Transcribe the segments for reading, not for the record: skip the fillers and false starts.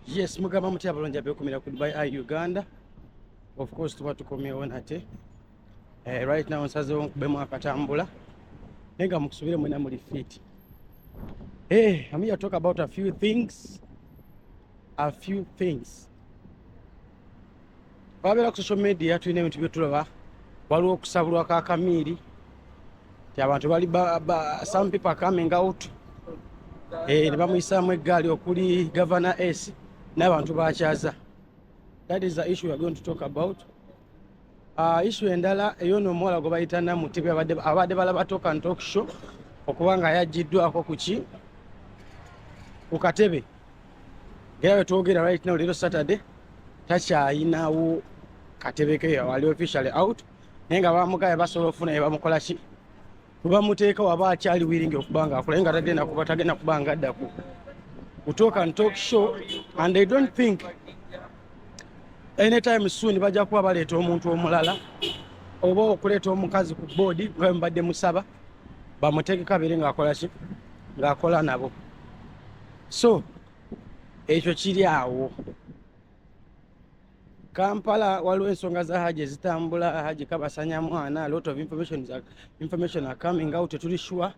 Yes, mugamba mutya abalungi abekumira ku Dubai Eye Uganda? Of course tuba tukomyewo nate. Right now nsazeewo nkubemu akatambula, naye nga mukusubire mwena muli fit. Hey, I'm here to talk about a few things. A few things. Babeera ku social media, tulina ebintu byetulaba. Waliwo okusabulwa ka kamiiri ti abantu bali some people are coming out, ne bamuyisaamu eggaali okuli Governor S n'abantu bakyaza. That is the issue we are going to talk about. Issue endala ey'ono omuwala gwe bayita Namutebi, abadde balaba Talk and Talk Show, okuba nga yaggiddwako ku ku katebe, era bwe twogera right now, leero Saturday, takyayinawo katebe ke, wali officially out, naye nga bamugaye basobola okufuna ye bamukola ki, bwe bamuteeka waba akyali willing okuba nga akola, naye nga tagenda kuba nga adda ku Talk and Talk Show, and they don't think anytime soon bajja kuba baleeta omuntu omulala oba okuleeta omukazi ku board nga bwe mubadde musaba bamuteekeko abeere ng'akola ki, ng'akola nabo. So ekyo kiri awo. Kampala waliwo ensonga za Haji ezitambula. Haji kabasanya mwana, a lot of information are coming out. Tetuli sure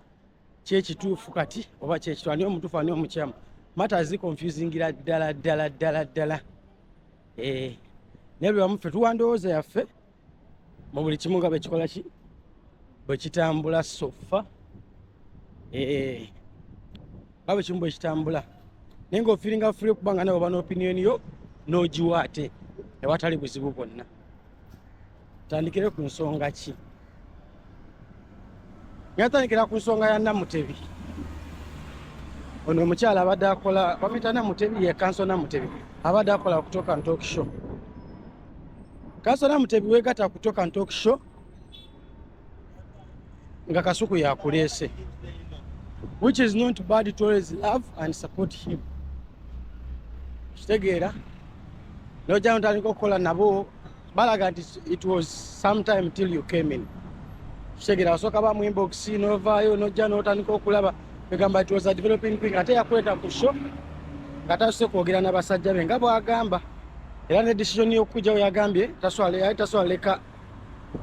kyekituufu kati oba kyekituufu, ani omutuufu, ani omukyamu. Matters ziconfusingira ddala ddala ddala ddala. Naye bwe bamuffe tuwa ndowooza yaffe mu buli kimu nga bwekikola ki, bwe kitambula. So far, nga bwe kimu bwe kitambula, naye ng'ofeelinga free okuba nga nawe oba n'opinion yo n'ogiwa ate ewatali buzibu bwonna. Tandikire ku nsonga ki? Ngatandikira ku nsonga ya Namutebi. Ono omukyala abadde akola, bamuyita Namutebi, ye Counsel Namutebi, abadde akola ku Talk and Talk Show. Counsel Namutebi, wegatta ku Talk and Talk Show nga Kasuku yakuleese, which is not bad to always love and support him. Kitegeera nojja notandika okukola nabo, balaga nti it was some time till you came in. Kitegeera wasooka ba mu inbox, novaayo nojja notandika okulaba, egamba it was a developing thing. Ate yakweta ku show nga tasuse kwogera n'abasajja be nga bwagamba, era ne decision y'okujjawo yagambye yali tasobola leka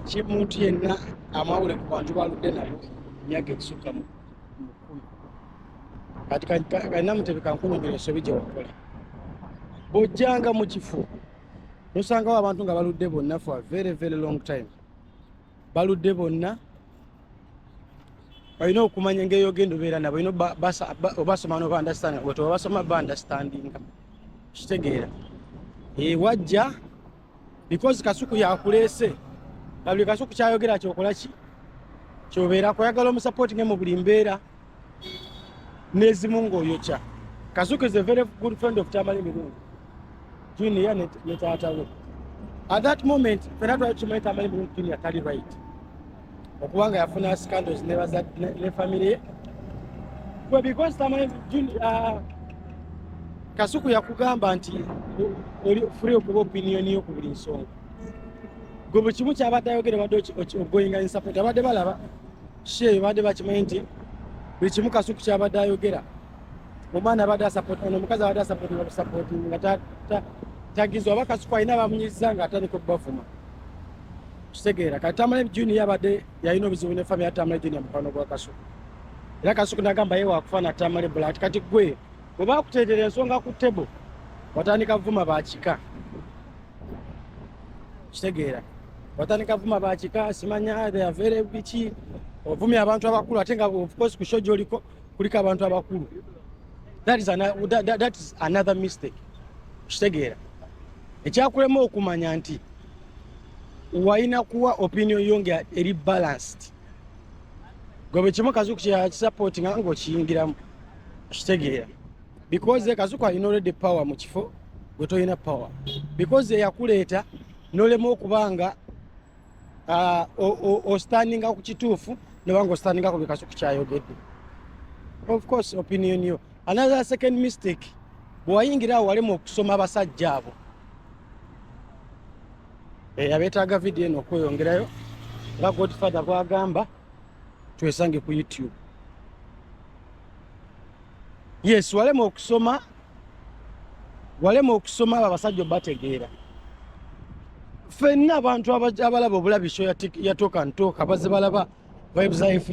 kimuntu yenna amwawule ku bantu baludde nabo emyaka egisukka mu 10. Kati Namutebi, kankunyongera ensobi gye wakola. Bw'ojjanga mu kifo nosangawo abantu nga baludde bonna for a very very long time, baludde bonna, olina okumanya engeri ogenda obeera nabo. Olina obasoma noba understanding, bwe tebabasoma ba understandinga. Kitegeera wajja because Kasuku yakuleese, nga buli Kasuku kyayogera kyokola ki, kyobeera kwayagala omusupportinge mu buli mbeera n'ezimu ng'oyokya. Kasuku is a very good friend of Tamale Mirundi Junior ne taata we. At that moment fena twali tukimanyi Tamale Mirundi Junior tali right okubanga yafuna scandals ne family ye. Gwe because Tamale Junior, Kasuku yakugamba nti oli free okuba opinion yo ku buli nsonga, gwe buli kimu kyabadde ayogera badde ogoyinga in support. Abadde balaba sheeyo badde bakimanyi nti buli kimu Kasuku kyabadde ayogera, omwana abadde asupport, ono omukazi abadde asupportinga busupporting nga tagizwa oba Kasuku alina bamunyiza nga atandika okubavuma. Kitegeera kati Tamale Junior abadde yalina obuzibu ne family ya Tamale Junior, mukwano gwa Kasuku, era Kasuku nagamba ye wakufaana Tamale Black. Kati gwe bwe bakuteetera ensonga ku table, watandika vuma bakika. Kitegeera watandika vuma bakika, simanya they are very biki, ovumya abantu abakulu, ate nga of course ku show gy'oliko kuliko abantu abakulu. That is another mistake. Kitegeera ekyakulema okumanya nti walina kuwa opinion yo nga eri balanced. Gwe bwe kimu Kasuku kyakisupportinga ng'okiyingiramu. Kitegeera because Kasuku alina already power mu kifo, gwe tolina power, because eyakuleeta nolema okuba nga ostandinga ku kituufu, nobanga ostandinga ku bye Kasuku kyayogedde. Of course opinion yo. Another second mistake, bwewayingira awo walema okusoma abasajja abo. Abeetaaga vidiyo eno okweyongerayo, nga Godfather bwagamba, twesange ku YouTube. Yes, walema okusoma. Walema okusoma abo abasajja obategeera. Ffenna abantu abalaba obulabi show ya Talk and Talk, abaze balaba Vibes Life,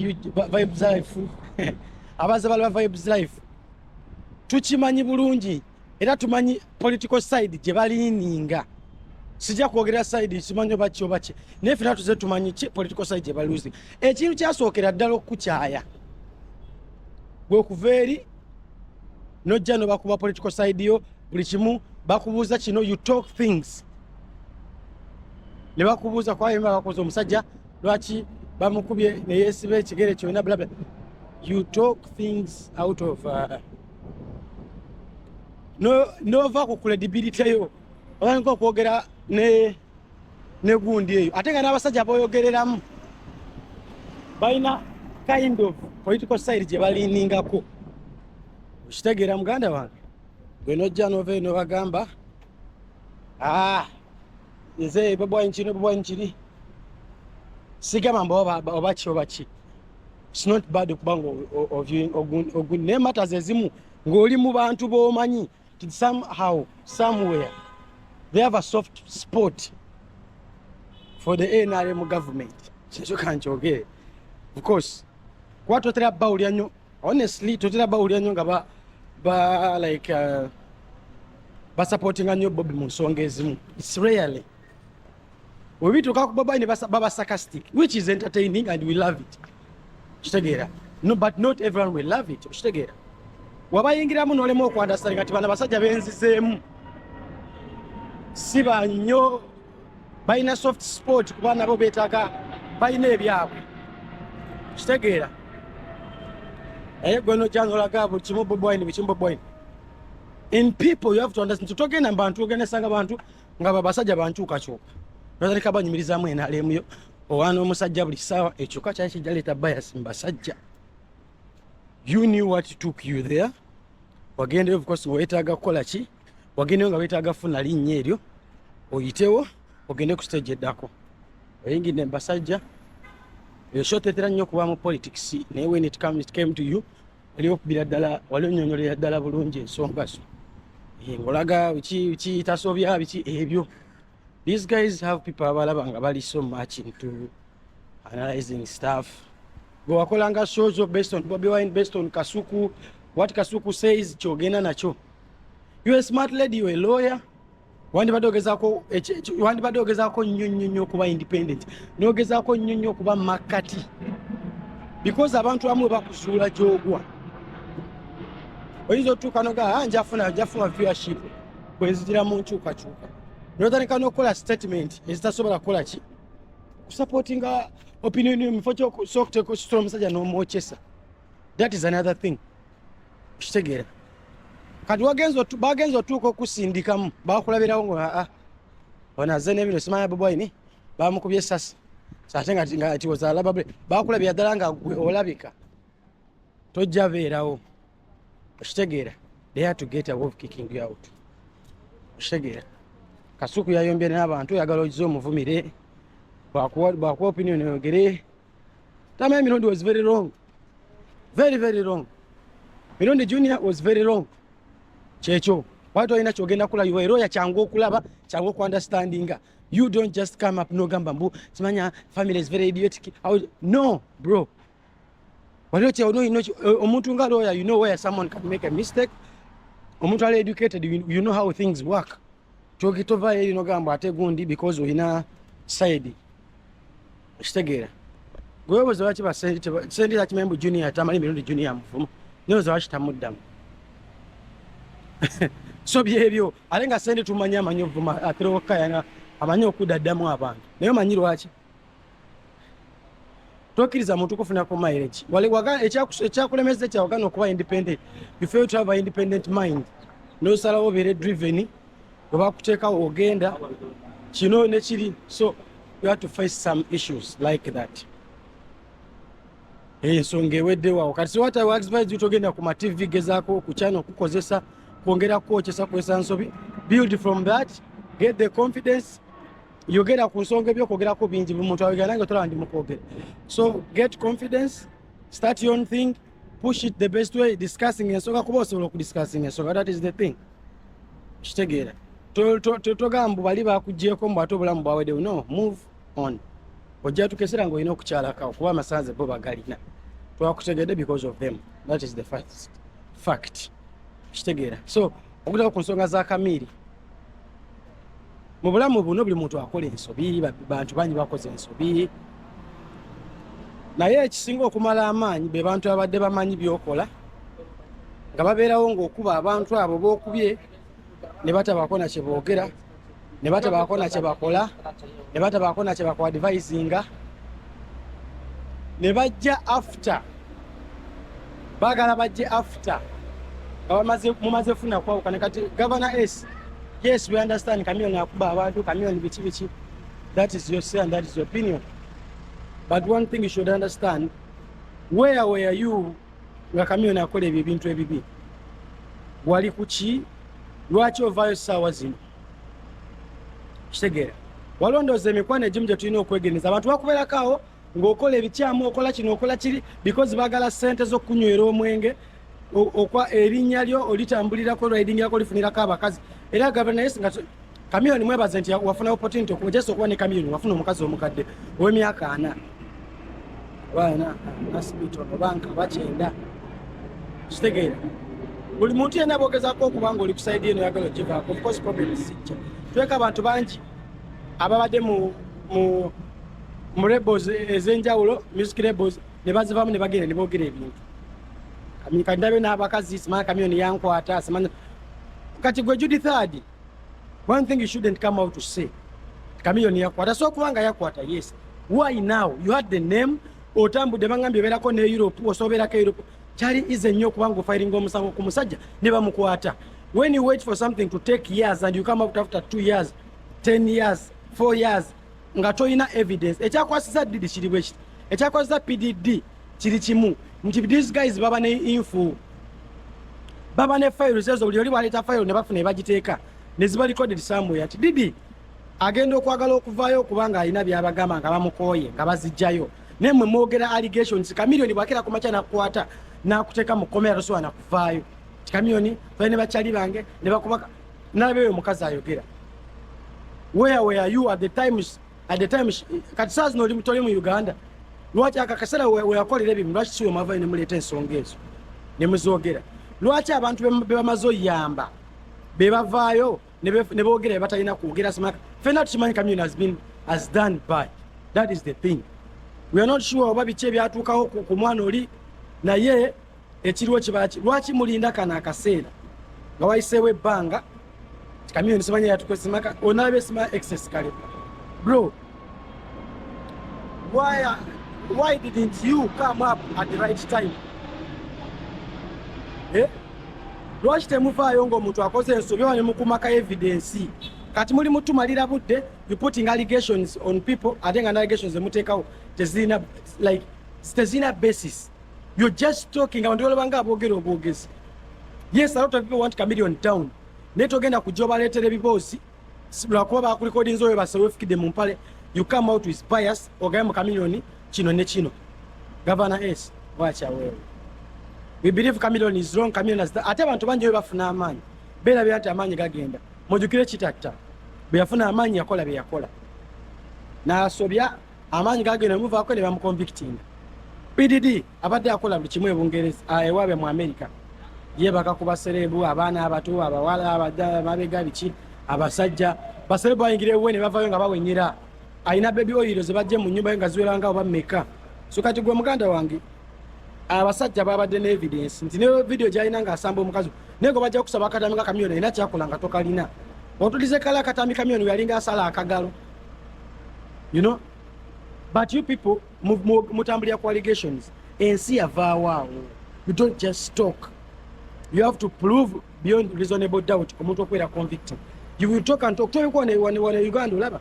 Vibes Life, abaze balaba Vibes Life, tukimanyi bulungi era tumanyi political side gye baleaninga. Sijja kwogera side, simanyi oba ki oba ki, naye ffenna tuze tumanyi ki political side gye baluzi. Ekintu kyasookera ddala okukukyaya gwe kuva eri nojja nobakuba political side yo, buli kimu bakubuuza kino, you talk things ne bakubuuza kwayemba, bakubuuza omusajja lwaki bamukubye neyeesiba ekigere kyonna, bla bla. You talk things out of no nova ku credibility yo, otandika okwogera ne gundi eyo, ate nga n'abasajja boyogereramu balina kind of political side gye baleaningako. Okitegeera, muganda wange? Gwe nojja nova eno bagamba, "Ah, nze Bobi Wine kino, Bobi Wine kiri." Sigamba mbu oba ki oba ki, it's not bad okubanga naye matters ezimu ng'oli mu bantu b'omanyi nti somehow, somewhere they have a soft spot for the NRM government. Kyekyo kankyogere. Of course, kuba totera bawulya nnyo, honestly totera bawulya nnyo nga ba like basupportinga nnyo Bobi mu nsonga ezimu. It's rarely webituuka ku Bobi Wine baba sarcastic, which is entertaining and we love it, kitegeera? No, but not everyone will love it, okitegeera? Wabayingiramu n'olema okuunderstandinga nti bano abasajja benzizeemu si bannyo, balina soft spot kuba nabo beetaaga, balina ebyabwe, kitegeera? Naye gwe nojja nolaga buli kimu Bobi Wine, buli kimu Bobi Wine. In people you have to understand nti togenda mu bantu, ogenda esanga bantu nga basajja bankyukakyuka, notandika banyumirizaamu NRM yo owaana omusajja buli ssaawa. Ekyokka kyali kijja leeta bias mu basajja. You knew what took you there. Wagendeyo, of course, nga weetaaga kukola ki, wagendeyo nga weetaaga kufuna linnya eryo oyitewo ogende ku stage eddako. Oyingidde mu basajja eyo shotetera nnyo okuba mu politics, naye when it came to you, wali okubira ddala, wali onyonyolera ddala bulungi ensonga zo. Ng'olaga biki biki tasobya biki ebyo. These guys have people abalaba nga bali so much into analyzing stuff. Gwe wakolanga shows based on Bobi Wine, based on Kasuku, what Kasuku says kyogenda nakyo. You a smart lady, you a lawyer, wandibadde ogezaako nnyo nnyo nnyo okuba independent, n'ogezaako nnyo nnyo okuba makkati, because abantu abamu bakuzuula gy'ogwa. Oyinza otuuka noga, "Ah, njafuna viewership bwenzijira mu nkyukakyuka," notandika n'okukola statement ezitasobola kukola ki kusupportinga opinion yo, mufo kyokuteeka omusajja n'omwokyesa. That is another thing, kitegeera? Kati bagenza otuuka okusindikamu, bakulabirawo nga, "Aa, ono azze n'ebino, simanya Bobi Wine bamukubye essasi." Ate nga it was alabable, bakulabira ddala nga gwe olabika tojja beerawo, okitegeera? They had to get a way of kicking you out, okitegeera? Kasuku yayombye n'abantu, oyagala ogize omuvumire, bwakuwa opinion oyogere. Tamale Mirundi was very wrong, very very wrong. Mirundi Junior was very wrong. Kyekyo wali tolina kyogenda kula era oya kyangu okulaba, kyangu okuunderstandinga. You don't just come up nogamba mbu simanya family is very idiotic. No bro, wali omuntu nga lawyer, you know where someone can make a mistake. Omuntu ali educated, you know how things work. Tova eri nogamba ate gundi because olina side, okitegeera? Gweobuza lwaki Sendi akimanyi mbu Junior, Tamale Mirundi Junior muvuma, naye lwaki tamuddamu? So byebyo. Ate nga Sendi tumanyi amanyi ovuma, atera okukayana, amanyi okudaddamu abantu, naye omanyi lwaki tokkiriza muntu kufunako mileage? Ekyakulemesa kyawagana okuba independent. You fail to have an independent mind, nosalawo obeere driven bwe bakuteekawo ogenda kino nekiri. So you have to face some issues like that. Ensonga eweddewawo. Kati what I advise you, togenda ku ma TV, gezaako okukyana okukozesa kwongera kukwokesa kwesa nsobi. Build from that, get the confidence, yogera ku nsonga ebyokwogerako bingi, buli muntu ayogera, nange tolaba ndi mukwogera. So get confidence, start your own thing, push it the best way, discussing ensonga, kuba osobola okudiscussing ensonga. That is the thing. Kitegeera? Togamba bali bakugyeko mbu ate obulamu bwaweddewo. No, move on. Ojja tukesera ngaolina okukyalakawo kuba amasanze bo bagalina. Twakutegedde because of them. That is the first fact. Kitegeera? So okutako ku nsonga za Kamiiri, mu bulamu buno buli muntu akola ensobi. Bantu bangi bakoze ensobi, naye ekisinga okumala amaanyi be bantu abadde bamanyi byokola nga babeerawo ng'okuba abantu abo bookubye ne batabaako na kye boogera, ne batabaako na kye bakola, ne batabaako na kye bakuadvisinga, ne bajja after. Baagala bajje after nga mumaze funa kwawukana. Kati Governor S, yes, we understand Chameleone akuba abantu, Chameleone biki biki. That is your say and that is your opinion, but one thing you should understand: where were you nga Chameleone akola ebyo ebintu ebibi? Wali kuki? Lwaki ovaayo ssaawa zino? Kitegeera? Walondooza emikwano egimu gye tulina okwegeneza. Abantu bakubeerako awo ng'okola ebikyamu, okola kino, okola kiri, because baagala ssente z'okunywera omwenge, okwa erinnya lyo olitambulirako, ridingirako, olifunirako abakazi. Era Gavana nga Chameleone, mwebaze nti wafuna opportunity okujesa okuba ne Chameleone. Wafuna omukazi omukadde ow'emyaka 40 baana nasibitono banka bakyenda. Kitegeera? Buli muntu yenna bwogezaako okuba nga oli ku side eno oyagala ogivaako, of course problems zijja. Tweka abantu bangi ababadde mu labels ez'enjawulo, music labels, ne bazivamu ne bagenda ne boogera ebintu. Kati ndabe n'abakazi, simanya Chameleone yankwata, simanya. Kati gwe Judith Heard, one thing you shouldn't come out to say Chameleone yakwata. So okubanga yakwata, yes, why now? You had the name, otambudde, bagambye obeerako ne Europe, osoberako Europe. Kyali easy nnyo okubanga ofilinga omusango ku musajja ne bamukwata. When you wait for something to take years and you come out after 2 years, 10 years, 4 years, nga toyina evidence. Ekyakwasiza Diddy kiri bwe kiti, ekyakwasiza PDD kiri kimu, nti these guys baba ne info, baba ne files ezo. Buli oli bwaleeta file ne bafuna ne bagiteeka ne ziba recorded somewhere, nti Diddy agenda okwagala okuvaayo okubanga alina byabagamba nga bamukooye nga bazijjayo. Naye mwe mwogera allegations. Chameleone bwakera ku makya nakukwata nakuteeka mu kkomera, tosobola nakuvaayo. Chameleone bali ne bakyali bange ne bakuba. Nalaba eyo omukazi ayogera. Where were you at the times, at the time? Kati saa zino oli toli mu Uganda. Lwaki akakaseera weyakolera ebintu, lwaki siwe mwavayo ne muleeta ensonga ezo ne muzoogera? Lwaki abantu be bamaze oyamba be bavaayo ne boogera bye batalina kwogera? Simaka fenna tukimanyi Chameleone has done bad. That is the thing. We are not sure oba biki ebyatuukawo ku mwana oli, naye ekiriwo kibaki? Lwaki mulinda kano akaseera nga wayiseewo ebbanga? Chameleone simanya yatukosimaka onalabye sima excess. Kale bro, why didn't you come up at the right time, eh? Lwaki temuvaayo ng'omuntu akoze ensobi oba ne mukumaka evidence? Kati muli mutumalira budde. You putting allegations on people, ate nga allegations zemuteekawo tezirina, like, tezirina basis. You're just talking, abantu balaba nga aboogera obwogezi. Yes, a lot of people want Chameleon down, naye togenda kujja obaleetera ebiboozi lwakuba bakulikodinza oyo basewefukidde mu mpale. You come out with bias, ogaye mu Chameleon kino ne kino. Governor S, wakyaweewo. We believe Chameleon is wrong. Chameleon has ate abantu bangi bwe bafuna amaanyi beerabira nti amaanyi gagenda. Mujjukire Kitatta bwe yafuna amaanyi yakola bye yakola n'asobya, amaanyi gagenda muvaako ne bamuconvictinga. PDD abadde akola buli kimu ebungereza, ewaabwe mu America, yebaka ku baserebu, abaana abato, abawala, abada mabega biki, abasajja baserebu bayingira ewuwe ne bavayo nga bawenyera. Alina baby oil ze bajje mu nyumba ye nga ziwera nga oba mmeka. So kati gwe muganda wange, abasajja babadde ne evidence nti ne video gyalina ng'asamba omukazi, naye gwe bajja kusaba akatambi nga Chameleone alina kyakola nga tokalina. Otulize kale akatambi Chameleone yalinga asala akagalo. But you people mutambulira ku allegations. Ensi yavaawo awo. You don't just talk, you have to prove beyond reasonable doubt omuntu okubeera convicted. You will talk and talk. Tobikuwa wane Uganda, olaba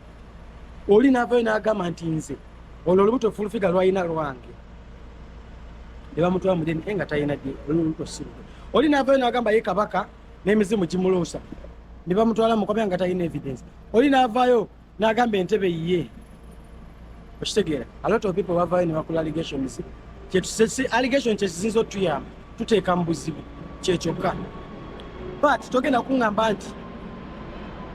oli naavayo n'agamba nti nze olwo olubuto Full Figure lwalina lwange, ne bamutwala mu DNA nga talina olubuto si lulwe. Oli naavayo n'agamba ye kabaka n'emizimu gimuloosa, ne bamutwala mukomya nga talina evidence. Oli naavaayo n'agamba entebe yiye. Okitegeera? A lot of people bavaayo ne bakola allegations. Allegation kyekisinza otuyamba tuteeka mu buzibu kyekyokka, but togenda kuŋŋamba nti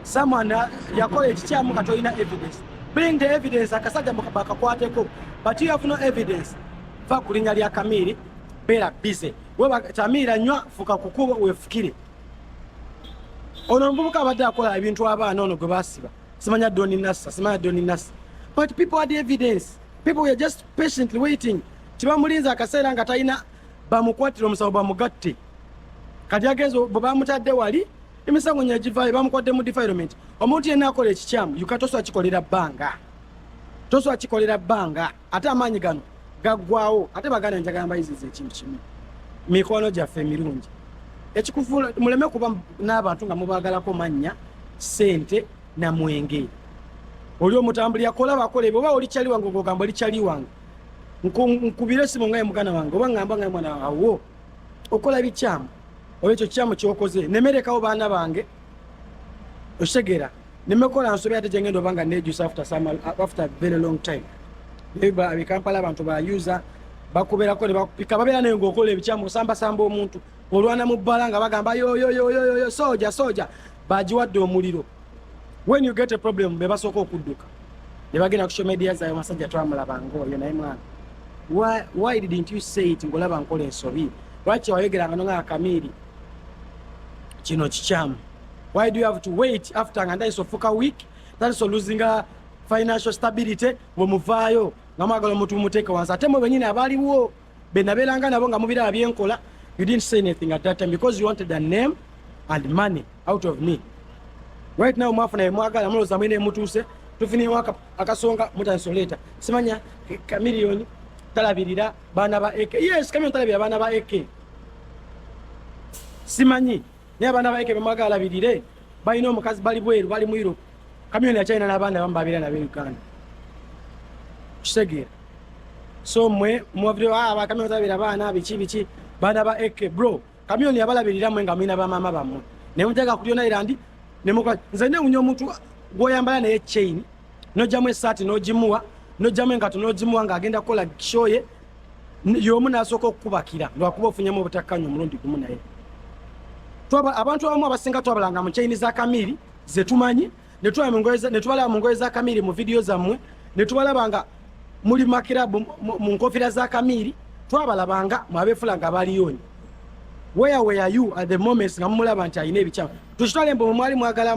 Someone yakola ekikyamu nga tolina evidence. Bring the evidence, akasajja bakakwateko, but you have no evidence. Va ku linnya lya Kamiri, beera busy. Weba Kamiri anywa, fuka kukuba wefukire. Ono omuvubuka abadde akola ebintu, abaana ono gwe basiba, simanya Doni Nassa, simanya Doni Nassa, but people had evidence. People were just patiently waiting. Tibamulinze akaseera nga talina, bamukwatira omusawo bamugatte. Kati agenze, bwe bamutadde wali, emisango nyagivaayo, bamukwadde mu defilement. Omuntu yenna akola ekikyamu yuka, tosobola kikolera bbanga, tosobola kikolera bbanga, ate amaanyi gano gaggwawo. Ate baganda, njagala mbayiziza ekintu kimu, mikono gyaffe emirungi ekikufuula muleme kuba n'abantu nga mubaagalako mannya, ssente na mwenge. Oli omutambuli akola, bakola ebyo, oba oli kyali wange, ogamba oli kyali wange, nkubire esimu nga ye muganda wange, oba ngamba nga mwana awo okola bikyamu, oba ekyo kikyamu kyokoze, nemerekawo baana bange, okitegeera? Nemekola nsobi, ate gyengenda oba nga nejusa after very long time. Ebikampala abantu bayuza bakuberako ne bakupika, babeera naye ngaokola ebikyamu, osambasamba omuntu, olwana mu bbala nga bagamba yoyoyoyoyo soja soja, bagiwadde omuliro. When you get a problem, be basooka okudduka ne bagenda ku social media zaabwe, masajja twamulabanga oyo. Naye mwana, why didn't you say it ng'olaba nkola ensobi? Lwaki wayogeranga nonga Kamiri kino kikyamu? Why do you have to wait after nga ndayisa ofuka week, tandisa oluzinga financial stability, bwemuvaayo nga mwagala omuntu mumuteeke wansi? Ate mwe benyini abaliwo benabeeranga nabo nga mubiraba byenkola, you didn't say anything at that time because you wanted a name and money out of me. Right now mwafuna bemwagala, mulowooza mwine mutuuse, tufunyewo akasonga, mutandisa oleeta simanya Kamiliyoni talabirira baana ba AK. Yes, Kamiliyoni talabirira baana ba AK, simanyi, naye abaana ba AK bemwagala alabirire balina omukazi, bali bweru, bali mu Europe. Kamiliyoni akyalina n'abaana bamu babeera nabo e Uganda, kitegeera? So mwe mwavire Kamiliyoni talabirira baana biki biki, baana ba AK. Bro, Kamiliyoni yabalabirira mwe nga mulina bamaama bammwe, naye mutega ku Leone Island nemukola. Nze newunya omuntu gwoyambala naye chain, nojjamu esaati n'ogimuwa, nojjamu engato n'ogimuwa, ng'agenda kukola show ye y'omu n'asooka okukubakira lwakuba ofunyemu obutakkanya omulundi gumu. Naye abantu abamu abasinga twabalanga mu chain za Kamiri zetumanyi, ne tubalaba mu ngoye za Kamiri mu vidiyo zammwe, ne tubalaba nga muli makirabu mu nkofiira za Kamiri, twabalabanga mwabeefula nga baliyoni. Where were you at the moment nga mumulaba nti alina ebikyamu? Tukitwale mbu mwali mwagala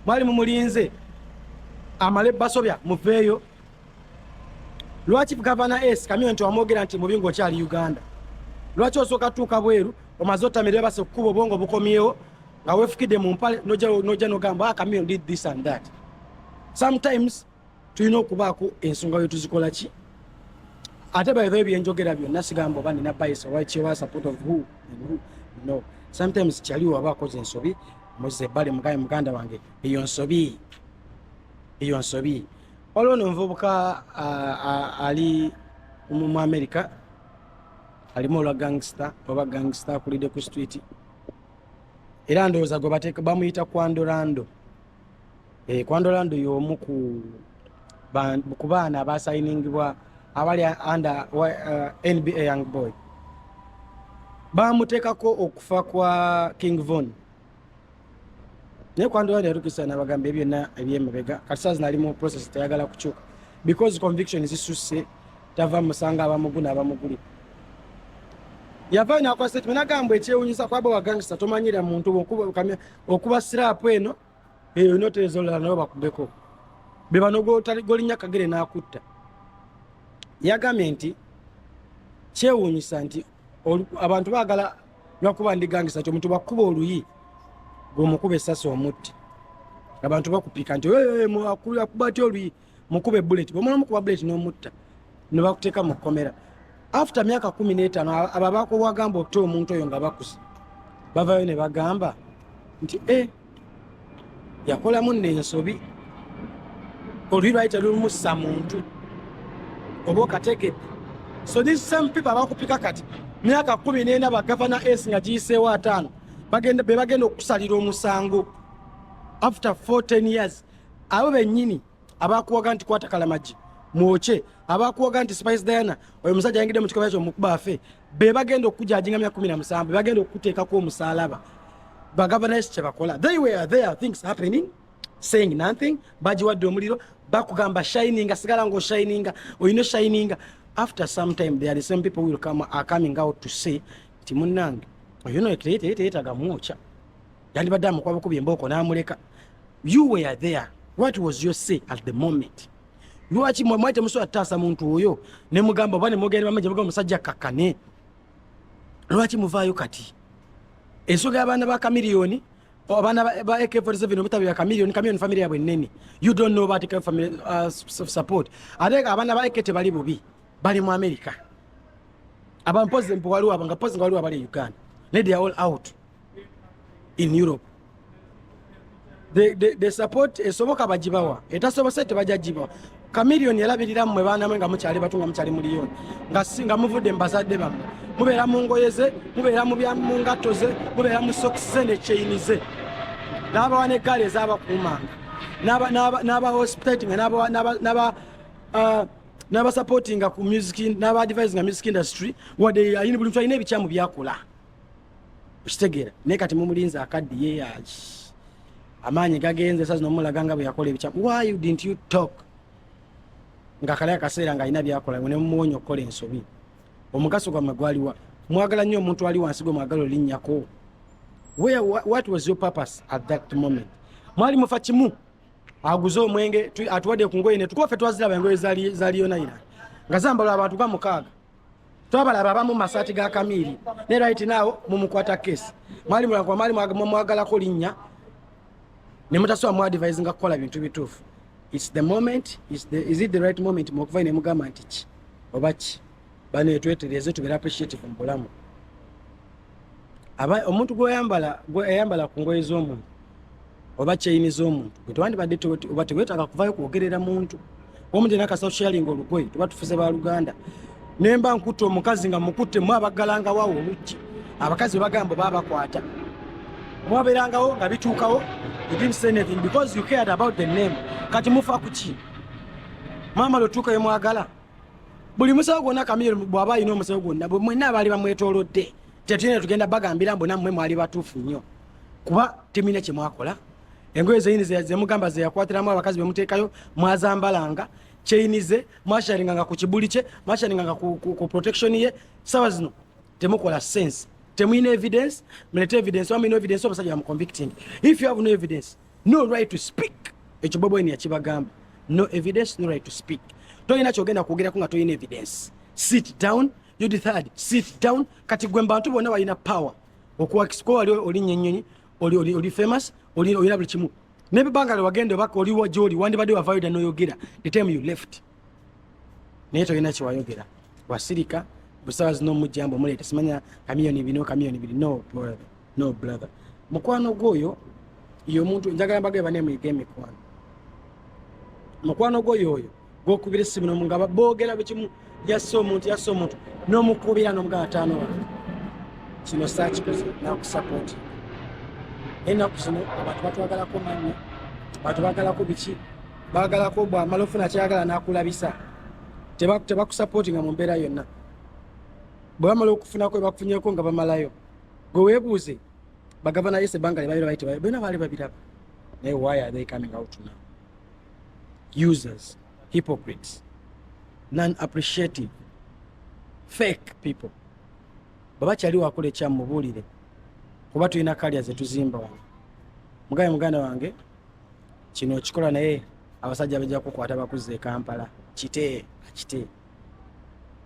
mwali mumulinze amale basobya muveeyo. Lwaki Gavana S Kamyo nti wamwogera nti mubi ngaokyali Uganda? Lwaki osooka tuuka bweru, omaze otamirire, base okukuba, obwongo bukomyewo nga weefukidde mu mpale, nojja nogamba, "Ah, Kamyo did this and that"? Sometimes tulina okubaako ensonga wetuzikola ki. Ate by the way, byenjogera byonna sigamba oba nina bias oba ki oba support of who and who. No, sometimes kyali waba akoze ensobi, muzze ebbali, mugambe, "Muganda wange, eyo nsobi, eyo nsobi." Waliwo nomuvubuka ali mu America, alimu olwa gangster oba gangster, akulidde ku street, era ndowooza gwe bateeka bamuyita Kwandolando. Kwandolando y'omu ku baana abasayiningibwa abali under NBA Young Boy. Bamuteekako okufa kwa King Von, naye Kwandolando yatukisa nabagamba ebyo byonna ebyemabega. Kati saa zino ali mu process, teyagala kukyuka because conviction zisusse, tava musanga abamuguna abamuguli. Yavayo nakola statement nagamba ekyewunyisa kwaba wa gangster tomanyira muntu okuba slap eno eyo notereza olala nabo bakubeko be bano golinnya kagere n'akutta. Yagambye nti kyewuunyisa nti abantu baagala lwakuba ndi gangster nti omuntu bakuba oluyi gweomukuba essasi omutti, abantu bakupika nti "Eh, akuba atya oluyi, mukuba ebullet." Bwomala omukuba bullet n'omutta ne bakuteeka mu kkomera after myaka 15. Abo abakubwagamba okutta omuntu oyo nga bakuze bavayo ne bagamba nti e yakolamu nno ensobi, oluyi lwali telumussa muntu, oba okategedde? So these same people abakupika kati myaka 14, bagavana s nga giyiseewo 50, be bagenda okusalira omusango after 4 10 years. Abo bennyini abakuwaga nti kwata Kalamagi mwokye, abakuwaga nti Spice Diana oyo omusajja ayingidde mu kikomera kyomukuba afe, be bagenda okujajinga myaka 17, be bagenda okuteekako omusalaba. Bagavana kyebakola, they were there, things happening. Saying nothing. Bagiwadde omuliro, bakugamba shininga, sigala ngaoshininga, olina oshininga. After some time there are the same people will come, are coming out to say nti munnange oyo no teyetaga mwokya, yandibadde amukuba bukubi embooko n'amuleka. You were there. What was your say at the moment? Lwaki mwali temusobola tutaasa muntu oyo nemugamba oba nemugenda bamaje mugamba omusajja kakkane? Lwaki muvaayo kati? Ensonga y'abaana ba Kamiliyoni, abaana ba AK47, obutabi bya Kamiliyoni. Kamiliyoni family yabwe ennene. You don't know about AK family support. Ate abaana ba AK tebali bubi, bali mu America. Abampozi waliwo nga pozi nga waliwo abali e Uganda, naye they are all out in Europe. The support esoboka bagibawa, etasobose tebajja gibawa. Kamiliyoni yalabirira mmwe baana mwe nga mukyali bato, nga mukyali muliyoni, nga si nga muvudde mu bazadde bammwe, mubeera mu ngoye ze, mubeera mu ngatto ze, mubeera mu sokisi ze ne chain ze, n'abawa n'eggaali ez'abakuumanga, n'aba hospitalinga, n'abasupportinga ku music, n'aba advisinga music industry. Wadde ayina, buli muntu alina ebikyamu byakola, okitegeera? Naye kati mumulinze akaddiye, amaanyi gagenze, sa zino mulaga nga bwe yakola ebikyamu. Why didn't you talk nga kali akaseera ng'alina byakola ne mumuwonya okukola ensobi? Omugaso gwammwe gwaliwa? Mwagala nnyo omuntu ali wansi gwe mwagala olinnyako. What was your purpose at that moment? Mwali mufa kimu aguze omwenge, atuwadde ku ngoye netukuba. Ffe twaziraba engoye za Leone Island nga zambalwa abantu ga 6. Twabalaba abamu mu masaati ga Kamiiri, ne right now mumukwata case. Mwali mulangwa, mwali mwagalako linnya ne mutasobola mu advisinga kukola bintu bituufu. It's the moment, is it the right moment mwokuva ne mugamba nti ki oba ki? Bano etwetereze, tubeere appreciative mu bulamu. Omuntu gweyambala ku ngoye z'omuntu oba chain z'omuntu gwe tewandibadde oba tewetaaga kuvayo kwogerera muntu. Omuntu yena kasita sharing olugoye, tuba tufuze baluganda. Nemba nkutte omukazi nga mukutte, mwe abaggalangawo awo oluggi, abakazi bwe bagamba baba bakwata, mwabeerangawo nga bituukawo. You didn't say anything because you cared about the name. Kati mufa ku ki? Mwamala otuukayo, mwagala buli musawo gwonna. Kamiliyoni bw'aba alina omusawo gwonna, bwe mwenna abaali bamwetoolodde, tetulina tugenda bagambira mbu nammwe mwali batuufu nnyo, kuba temulina kye mwakola. Engoye zeyini zemugamba zeyakwatiramu abakazi bemuteekayo, mwazambalanga. Chain ze mwasharinganga ku kibuli kye, mwasharinganga ku protection ye. Sawa zino temukola sense, temulina evidence. Mulete evidence. Oba mulina evidence, omusajja bamuconvicting. If you have no evidence, no right to speak. Ekyo Bobi Wine yakibagamba: no evidence, no right to speak. Tolina kyogenda kwogerako nga tolina evidence. Sit down. You the third, sit down. Kati gwe mbantu bonna balina power okuwakisiko, wali olinnya ennyonyi, oli famous, olina buli kimu. Nebibanga lwe wagenda obaka oliwa gyoli, wandibadde wavayo dda noyogera the time you left, naye tolina kyewayogera, wasirika. Busawa zino omujjambo omuleeta simanya Kamiyoni bino, Kamiyoni biri. No brother, no brother. Mukwano gwoyo ye omuntu njagala mbagabe banemuyiga emikwano. Mukwano gwoyo oyo gwokubira essimu nga boogera buli kimu, yasse omuntu, yasse omuntu, n'omukubira n'omugamba ataano wange kino saakikoze, nakusapooti. Ennaku zino abantu batwagalako mannya, abantu bagalako biki, bagalako bwamala ofuna kyayagala n'akulabisa. Tebakusapootinga mu mbeera yonna. Bwe bamala okufunako bakufunyeko nga bamalayo, gwe weebuuze bagavana yese ebbanga lye babeera bayite bonna baali babiraba, naye why are they coming out now? Users, hypocrites, non-appreciative, fake people. Baba kyali wakola ekyamu, mubuulire, kuba tulina kalya zetuzimba wano. Mugabe muganda wange kino okikola, naye abasajja bajja kukwata bakuzza e Kampala. Kite akite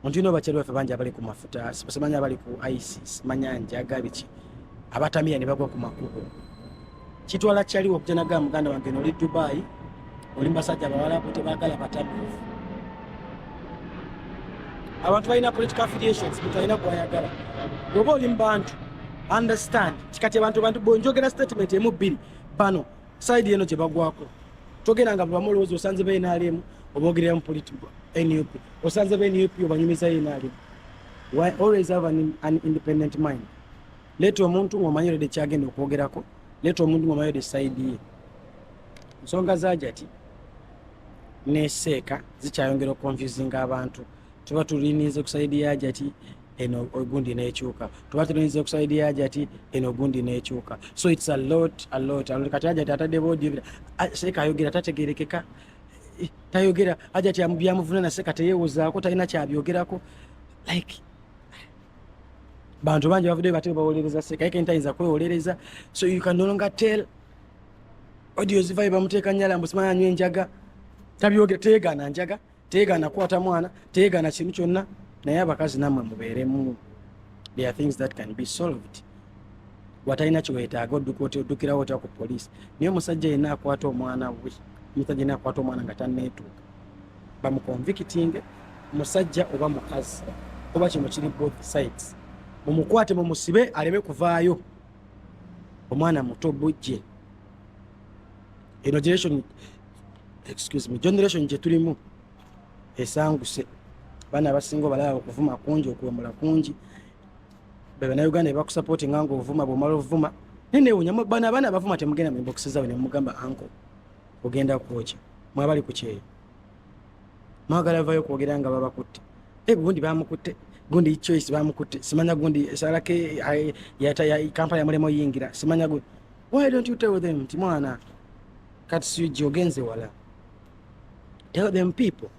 omuntu. Ina bakyali baffe bangi abali ku mafuta, simanyi abali ku ice, simanya njaga biki, abatamira ne bagwa ku makubo. Kitwala kyaliwo okujja nagaa muganda wange noli Dubai, oli mubasajja abawalabu tebagala batamiivu. Abantu balina political affiliations, muntu alina gwayagala. Bwoba oli mu bantu, understand kikati abantu bantu bwenjogera statement emu bbiri, bano side eno gye bagwako. Togenda nga bwebamu olowooza osanze ba NRM obogerera mu political NUP, osanze ba NUP obanyumiza NRM. Why always have an independent mind. Leeta omuntu ng'omanyi olede kyagenda okwogerako, leeta omuntu ng'omanyi olede side ye. Ensonga zajati neseeka zikyayongera okuconfusinga abantu. Tuba tulinize ku side ya Jati. Eno ogundi nekyuka, tuba tulinze ku side ya Hajati, eno gundi nekyuka. So it's a lot, a lot, a lot. Kati Hajati atadde bodi, Seeka ayogera tategerekeka. Eh, tayogera. Hajati byamuvunana, Seeka teyewozaako, talina kyabyogerako. Like bantu bangi bavuddeyo bate bawolereza Seeka, yeke ntayinza kwewolereza. So you can no longer tell. Audio zivayo, bamuteeka nyala mbu simanya anywa enjaga, tabyogera, teyegaana njaga, teyegaana kukwata mwana, teyegaana kintu kyonna. Naye abakazi nammwe mubeeremu. There are things that can be solved. Watalina kiweetaaga, odduka otya? Oddukirawo otya ku poliisi? Naye omusajja yenna akwata omwana we, omusajja yenna akwata omwana nga tanneetuuka, bamuconvictinge, musajja oba mukazi, oba kino kiri both sides, mumukwate, mumusibe, aleme kuvaayo. Omwana muto bujje. Eno generation, excuse me, generation gye tulimu esanguse. Baana abasinga obalaba okuvuma kungi, okuwemula kungi. Bannayuganda ebakusupportinga nga ovuma, bwomala ovuma nenewunya bano abaana abavuma, temugenda mu inbox zaabwe nemugamba, "Uncle, ogenda kwokya"? Mwabali ku kyeyo, mwagala vayo kwogera nga babakutte. E, gundi bamukutte, gundi Choice bamukutte, simanya gundi salake Kampala yamulema oyingira, simanya gundi. Why don't you tell them nti mwana kati siyugi ogenze wala? Tell them people,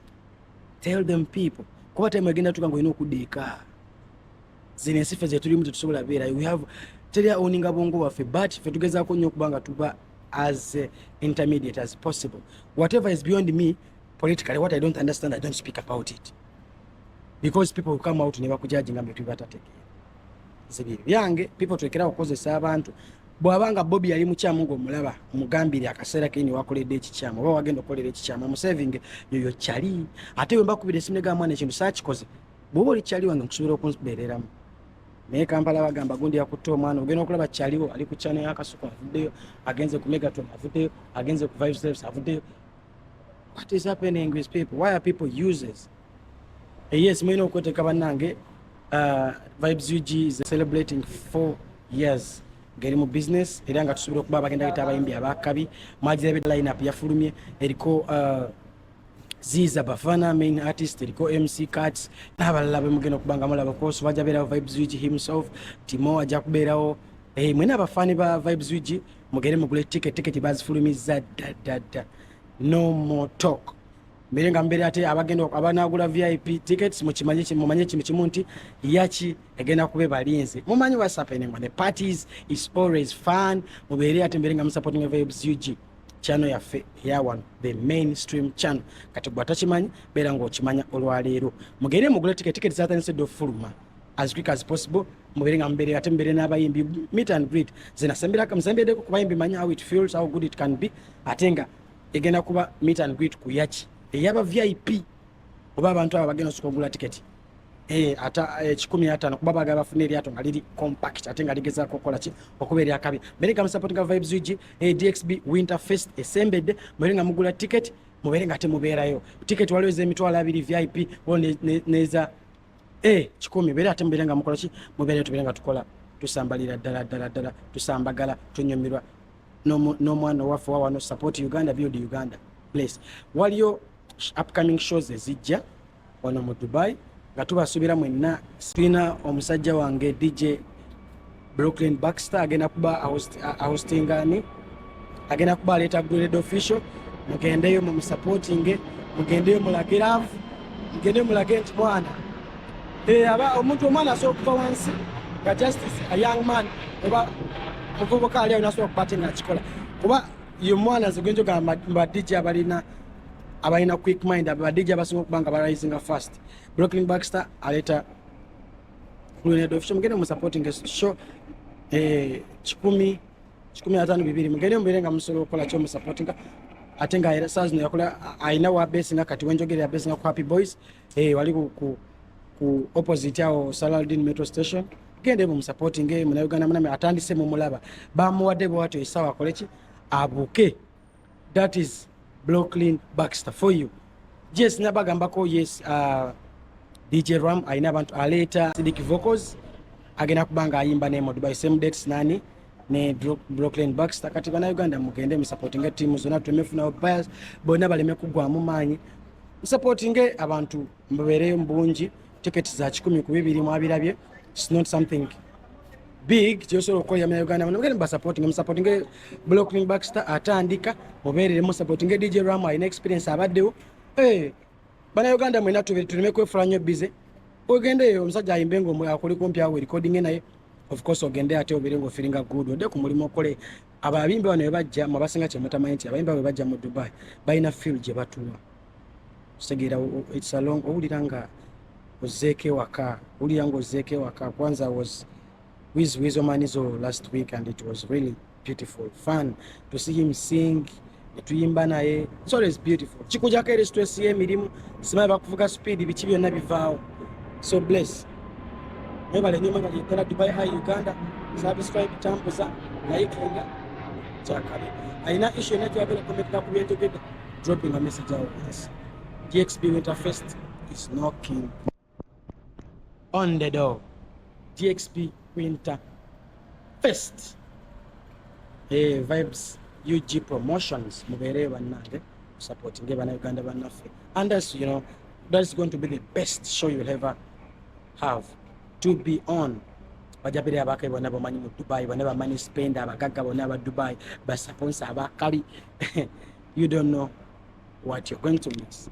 tell them people, kuba time egenda tuka nga olina okudda eka. Zino ensi ffe zetulimu tetusobola beerayo. We have teri owninga bwongo bwaffe, but ffe tugezaako nnyo okuba nga tuba as intermediate as possible. Whatever is beyond me politically, what I don't understand, I don't speak about it, because people will come out ne bakujudginga mbe tubatategeera. Nze bye byange. People, tulekerawo okukozesa abantu. Bw'abanga Bobi yali mukyamu, ng'omulaba, omugambire akaseera keni wakoledde ekikyamu oba wagenda okukolera ekikyamu, omusavinge yoyo kyali. Ate bwe mbakubira esimu negamba, "Mwana, ekintu saakikoze," bw'oba oli kyali wange, nkusobola okumbeereramu. Naye Kampala bagamba gundi yakutte omwana, ogenda okulaba kyaliwo ali ku channel y'Akasuku avuddeyo, agenze ku Megaton avuddeyo, agenze ku Vibe Steps avuddeyo. What is happening with people? Why are people users? Yes, mulina okweteeka bannange. Vibes UG is celebrating 4 years ngeri mu business, era nga tusobola okuba abagenda yita abayimbi abakabi. Mwagirabe lineup yafulumye, eriko Ziza Bafana main artist, eriko MC Cats n'abalala bemugenda okuba nga mulaba. Course wajja beerawo Vibes UG himself, Timo ajja kubeerawo. Eh, mwena abafaani ba Vibes UG, mugende mugule ticket. Ticket bazifulumizza dda dda dda, no more talk. Mbere nga mbeere ate abagenda abanagula VIP tickets, mukimanye, mumanye kintu kimu nti yaki egenda kuba ebalinze. Mumanyi what's happening on the parties is always fun. Mubeere ate mbeere nga musupporting Vibes UG channel yaffe eya wano, the mainstream channel. Kati gwe atakimanyi, beera ng'okimanya olwaleero. Mugende mugule ticket. Ticket zatandise dde ofuluma. As quick as possible, mubeere nga mubeere ate mubeere n'abayimbi, meet and greet. Ze nasembera musembeddeko ku bayimbi, manyi how it feels, how good it can be. Ate nga egenda kuba meet and greet ku yaki eyaba VIP oba abantu abo bagenda osooka ogula tiketi. Eh, ata 150, kuba bagala bafune eryato nga liri compact ate nga ligezaako okukola ki, okuba eryakabi. Mbere nga musupportinga Vibes UG. DXB Winter Fest esembedde, mubeere nga mugula ticket, mubeere nga temubeerayo. Ticket waliwo ez'emitwalo 20 VIP, waliwo neza 100. Beere ate mubeere nga mukola ki, mubeere tubeere nga tukola, tusambalira ddala ddala ddala, tusambagala, tunyumirwa n'omwana owaffe wa wano. Support Uganda, build Uganda place. Waliyo upcoming shows ezijja wano mu Dubai nga tubasuubira mwenna. Tulina omusajja wange DJ Brooklyn Baxter agenda kuba ahostingani, agenda kuba aleeta Grenade Official. Mugendeyo mumusupportinge, mugendeyo mulage love, mugendeyo mulage nti mwana. Eh, aba omuntu omwana asobola okuva wansi nga just a young man oba muvubuka ali awo, nasobola okuba ate ngaakikola, kuba ye mwana. Nze gwenjogamba ba DJ abalina quick mind, aba DJ abasinga okuba nga barisinga fast. Brooklyn Baxter aleeta Grenade Official, mugende mu supporting show. Eh, 100, 150, 200, mugende mubeere nga musobola okukola kyo musupportinga. Ate nga era saa zino yakola, alina wa base nga kati wenjogerera base nga ku Happy Boys. Eh, wali ku opposite awo Saladin metro station. Gende mu supporting munauganda muname atandise, mumulaba bamuwadde bwatyo essaawa akole ki, abuke. That is Brooklyn Baxter for you. Yes, nabagambako. Yes, DJ Ram alina abantu aleeta Sidic Vocals, agenda kuba nga ayimba ne mu Dubai same dates nani ne Brooklyn Baxter. Kati bannayuganda, mugende musupportinge tiimu zonna, tulemefunawo bias, bonna baleme kuggwamu maanyi. Musupportinge abantu, mubeereyo mu bungi. Tickets za 120 mwabirabye. It's not something big kyosobola okukolera mu Uganda. Mugende basupporting, musupporting Brooklyn Baxter atandika, mubeerere musupporting DJ Ram, alina experience, abaddewo. Hey, bannayuganda mwena tuleme kwefula nnyo busy. Ogendeyo omusajja ayimbe nga akuli kumpi awo, recording naye, of course ogende ate obeere nga ofeelinga good, odde ku mulimu okole. Abo abayimbi bano bebajja, mwabasinga kyemutamanyi nti abayimbi abo bebajja mu Dubai balina feel gye batuwa. Kitegeera, it's a long, owulira nga ozeeko ewaka, owulira nga ozeeko ewaka. Kwanza was with Weasel Manizo last week and it was really beautiful, fun to see him sing, netuyimba naye. It's always beautiful. Kikujako eri stress y'emirimu, simanyi bakuvuga speed, biki byonna bivaawo. So bless, mwebale nnyo, mwebale ddala. Dubai Eye Uganda, subscribe, tambuza, likinga, kyakabi. Alina issue yonna gyabeera commentera ku byenjogedde, dropping a message awo wansi. DXB Winter Fest is knocking on the door. DXB Winter Fest. Hey, Vibes UG Promotions, mubeereyo bannange, supporting bannayuganda bannaffe. And as you know, that's going to be the best show you'll ever have to be on. Bajja beera abakabi bonna bamanyi mu Dubai, bonna bamanyi spend, abagagga bonna aba Dubai, basponsor abakabi. You don't know what you're going to miss.